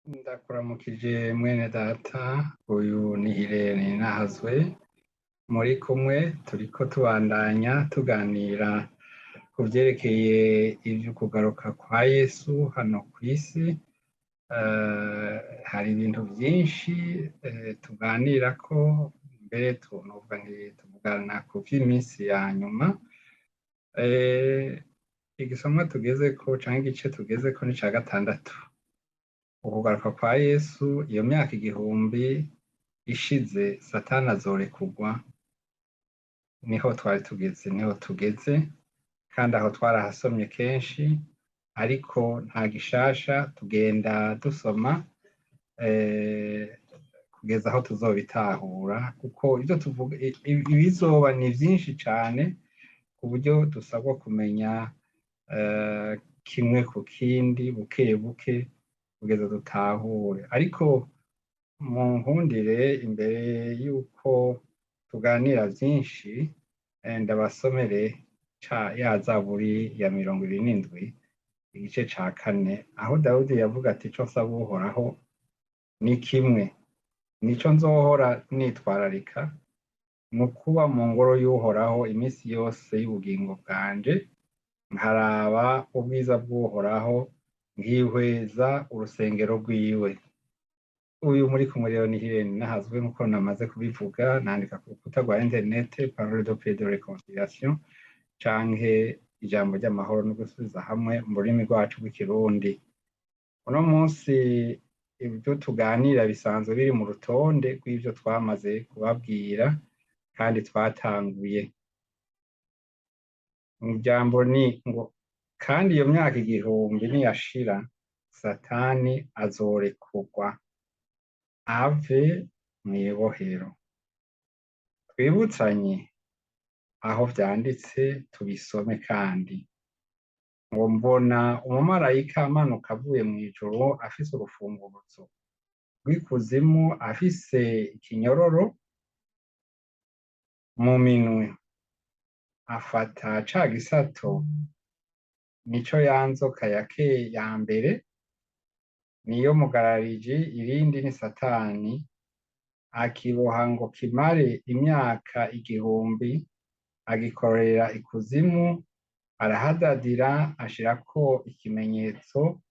Ndakuramukije mwene data, uyu ni Irene Nahazwe muri kumwe. Turiko tubandanya tuganira ku vyerekeye ivy'ukugaruka kwa Yesu hano kw'isi. Hari ibintu vyinshi tuganirako, mbere novuga nti tuvugana ku vy'iminsi ya nyuma. Igisomwa tugezeko canke igice tugezeko ni ica gatandatu. Ukugaruka kwa Yesu, iyo myaka 1000 ishize, Satani azorekurwa. Niho twari tugeze, niho tugeze, kandi aho twarahasomye kenshi, ariko nta gishasha, tugenda dusoma kugeza aho tuzobitahura, kuko ivyo tuvuga, ibizoba ni vyinshi cane, ku buryo dusabwa kumenya kimwe ku kindi, buke buke, kugeza dutahure. Ariko mu nkundire, imbere yuko tuganira vyinshi, ndabasomere ca ya Zaburi ya 27, igice ca 4, aho Dawudi yavuga ati: "Ico nsaba Uhoraho ni kimwe, nico nzohora nitwararika, ni ukuba mu ngoro y'Uhoraho iminsi yose y'ubugingo bwanje, nkaraba ubwiza bw'Uhoraho, nkihweza urusengero rwiwe." Uyu muri kumwe rero ni Irene Nahazwe, nkuko namaze kubivuga. Nandika ku rukuta rwa internet Parole de Paix de Réconciliation, canke Ijambo ry'Amahoro no Gusubiza Hamwe mu rurimi rwacu rw'Ikirundi. Uno munsi ibyo tuganira bisanzwe biri mu rutonde rw'ivyo twamaze kubabwira kandi twatanguye. Ijambo ni ngo: "Kandi iyo myaka 1000 niyashira, Satani azorekurwa ave mw'ibohero." Twibutsanye aho vyanditse, tubisome kandi. Ngo: "Mbona umumarayika amanuka avuye mw'ijuru, afise urufunguruzo rw'ikuzimu, afise ikinyororo mu minwe. Afata ca gisato, nico ya nzoka ya mbere, niyo mugarariji, irindi ni Satani, akiboha ngo kimare imyaka 1000, agikorera ikuzimu, arahadadira, ashirako ikimenyetso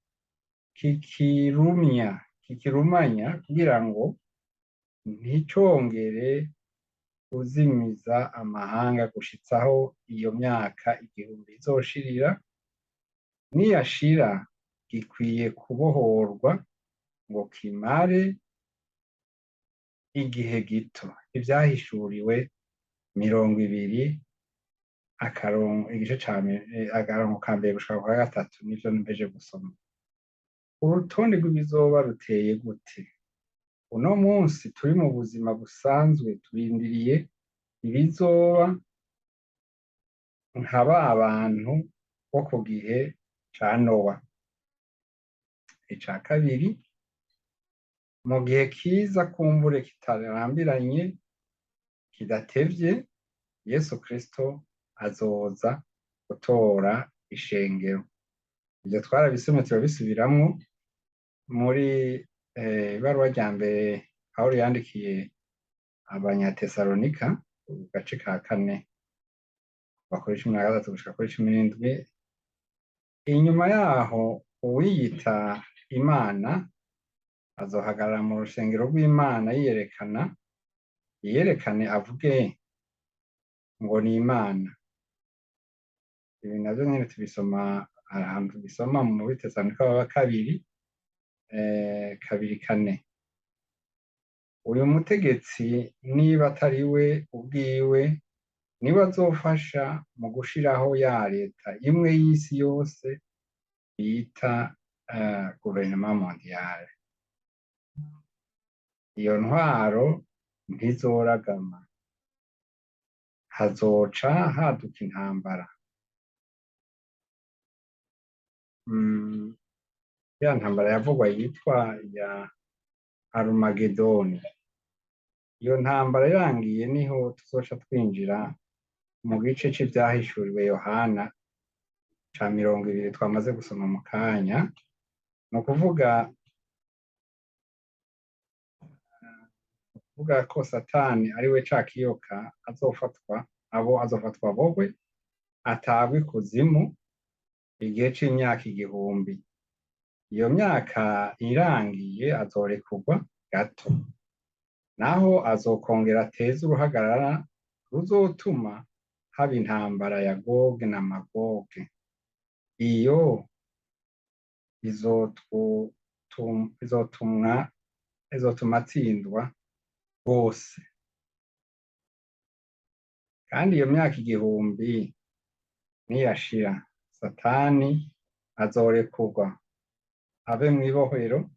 kikirumya, kikirumanya, kugira ngo nticongere kuzimiza amahanga, gushitsaho iyo myaka 1000 izoshirira. Niyashira, gikwiye kubohorwa ngo kimare igihe gito." Ivyahishuriwe 20, akarongo, igice ca akarongo ka mbere gushika ku gatatu, nivyo mpejeje gusoma. Urutonde rw'ibizoba ruteye gute? Uno munsi turi mu buzima busanzwe, turindiriye ibizoba nka ba bantu bo ku gihe ca Nowa. Ica kabiri, mu gihe kiza kumbure kitarambiranye, kidatevye, Yesu Kristo azoza gutora ishengero. Ivyo twarabisomye, turabisubiramwo muri ibaruwa rya mbere Pawulo yandikiye Abanyatesalonika, gace ka 4, kuva kuri 13 gushika kuri 17. Inyuma yaho, uwiyita Imana azohagarara mu rusengero rw'Imana, yiyerekana, yiyerekane, avuge ngo ni Imana. Ibi navyo nyene tubisoma ahantu tubisoma muri Tesalonika wa kabiri 2:4. Uyu mutegetsi, niba atari we ubwiwe, niwe azofasha mu gushiraho ya leta imwe y'isi yose bita gouvernement mondial. Iyo ntwaro ntizoragama, hazoca haduka intambara. Ya ntambara yavugwa yitwa ya Arumagedoni. Iyo ntambara irangiye, niho tuzoca twinjira mu gice c'Ivyahishuriwe Yohana ca 20 twamaze gusoma mu kanya, ni ukuvuga Kuvuga ko Satani ari we ca kiyoka azofatwa, abo azofatwa bowe atabwa ikuzimu igihe c'imyaka 1000. Iyo myaka irangiye azorekurwa gato, naho azokongera ateze uruhagarara ruzotuma haba intambara ya Goge na Magoge. Iyo izotuma atsindwa rwose. Kandi iyo myaka 1000 niyashira, Satani azorekurwa ave mw'ibohero,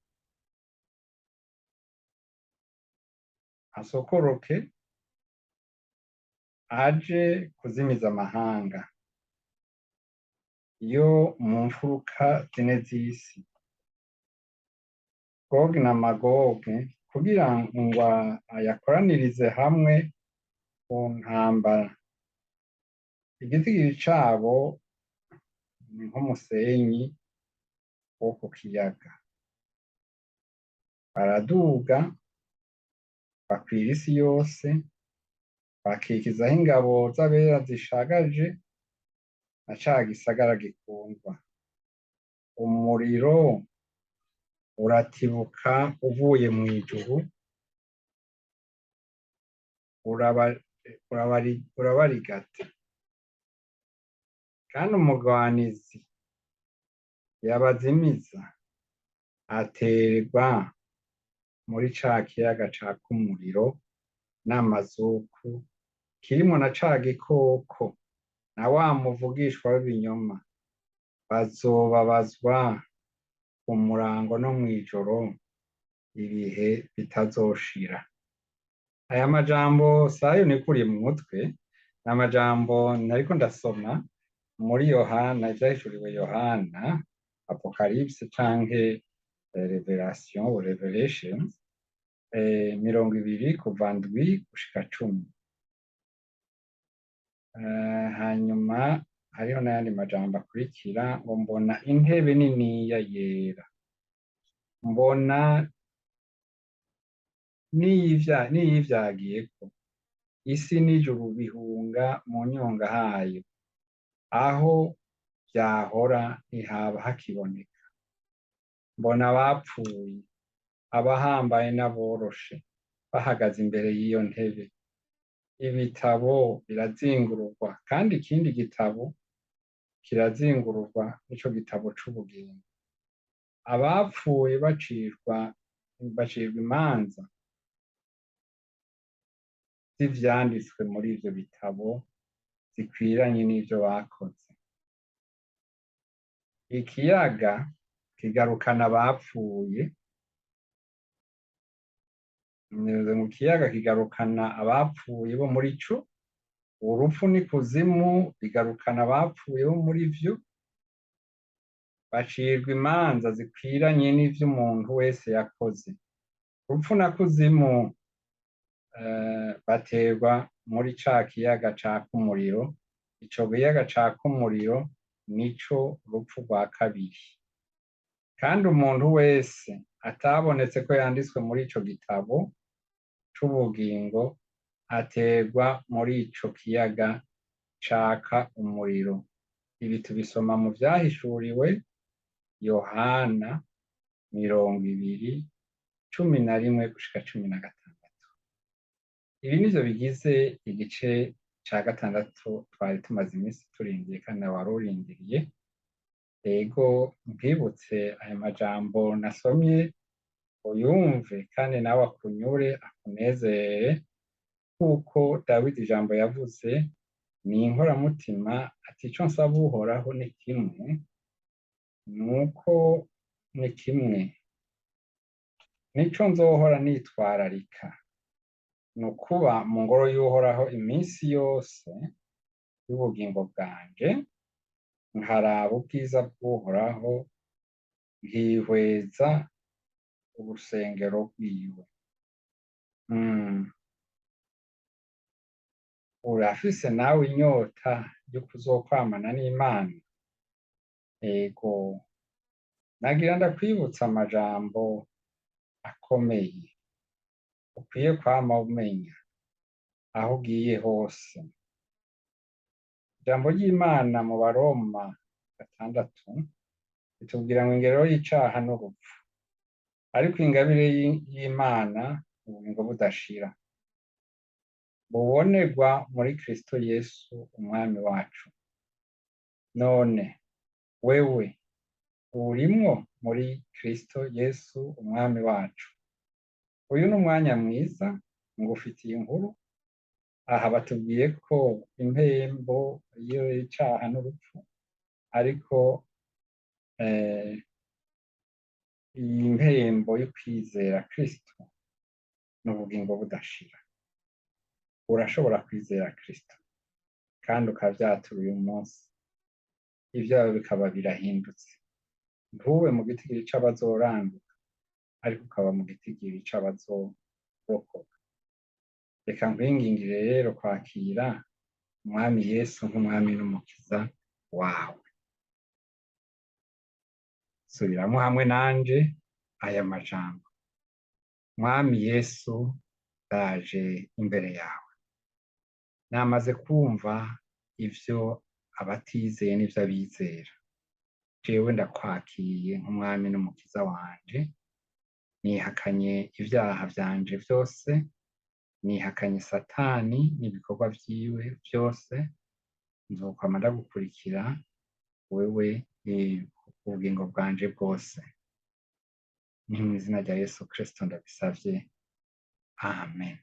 asokoroke aje kuzimiza amahanga yo mu mfuruka zine z'isi, Gogi na Magogi, kugira ngo ayakoranirize hamwe ku ntambara. Igitigiri cabo ni nk'umusenyi wo ku kiyaga. Baraduga bakwira isi yose, bakikizaho ingabo z'abera zishagaje na ca gisagara gikundwa. Umuriro uratibuka uvuye mw'ijuru, urabarigata. Kandi umugwanizi yabazimiza aterwa muri ca kiyaga caka umuriro n'amazuku, kirimwo na ca gikoko na wa muvugishwa w'ibinyoma. Bazobabazwa ku murango no mw'ijoro ibihe bitazoshira. Aya majambo sayo nikuriye mu mutwe, ni amajambo nariko ndasoma muri Yohana, ivyahishuriwe Yohana, Apocalypse canke Revelation ou Revelations, 20 kuva 7 gushika 10. Hanyuma hariho n'ayandi majambo akurikira, ngo mbona intebe niniya yera, mbona n'iyivyagiyeko, isi n'ijuru bihunga mu nyonga hayo, aho vyahora ntihaba hakiboneka. Mbona abapfuye, abahambaye n'aboroshe, bahagaze imbere y'iyo ntebe. Ibitabo birazingururwa, kandi ikindi gitabo kirazingururwa, nico gitabo c'ubugingo. Abapfuye bacirwa imanza z'ivyanditswe muri ivyo bitabo zikwiranye n'ivyo bakoze. Ikiyaga kigarukana abapfuye, mu kiyaga kigarukana abapfuye bo muri co, urupfu n'ikuzimu bigarukana abapfuye bo muri vyo, bacirwa imanza zikwiranye n'ivyo umuntu wese yakoze. Urupfu na kuzimu baterwa muri ca kiyaga caka umuriro. Ico kiyaga caka umuriro nico rupfu rwa kabiri. Kandi umuntu wese atabonetse ko yanditswe muri ico gitabo c'ubugingo aterwa muri ico kiyaga caka umuriro. Ibi tubisoma mu vyahishuriwe Yohana 20, 11 gushika 16. Ibi nivyo bigize igice ca 6 twari tumaze iminsi turindiye, kandi wari urindiriye. Ego, nkwibutse aya majambo nasomye, uyumve kandi nawe akunyure, akunezere, kuko Dawidi ijambo yavuze ni inkoramutima, ati ico nsaba Uhoraho ni kimwe, nuko ni kimwe, nico nzohora nitwararika, ni ukuba mu ngoro y'Uhoraho iminsi yose y'ubugingo bwanje, nkaraba ubwiza bw'Uhoraho, nkihweza urusengero rwiwe. Urafise nawe inyota yo kuzokwamana n'Imana? Ego, nagira ndakwibutsa amajambo akomeye. Ukwiye kwama umenya aho ugiye hose. Ijambo ry'Imana mu Baroma 6 ritubwira ngo ingero y'icaha n'urupfu, ariko ingabire y'Imana ubugingo budashira bubonerwa muri Kristo Yesu Umwami wacu. None wewe urimwo muri Kristo Yesu Umwami wacu. Uyu ni umwanya mwiza ngufitiye inkuru. Aha batubwiye ko impembo y'icaha n'urupfu, ariko iyi mpembo yo kwizera Kristo n'ubugingo budashira. Urashobora kwizera Kristo kandi ukavyatura uyu munsi, ivyawe bikaba birahindutse. Ntube mu gitigiri c'abazoranduka, ariko ukaba mu gitigiri c'abazorokoka. Reka nkwingingire rero kwakira Umwami Yesu nk'Umwami n'Umukiza wawe. Subiramwo hamwe nanje aya majambo: Mwami Yesu, ndaje imbere yawe. Namaze kumva ivyo abatizeye n'ivyo abizera. Jewe ndakwakiriye nk'Umwami n'Umukiza wanje. Nihakanye ivyaha vyanje vyose, nihakanye Satani n'ibikorwa vyiwe vyose. Nzokwama ndagukurikira wewe ubugingo bwanje bwose. Ni mw'izina rya Yesu Kristo ndabisavye. Amen.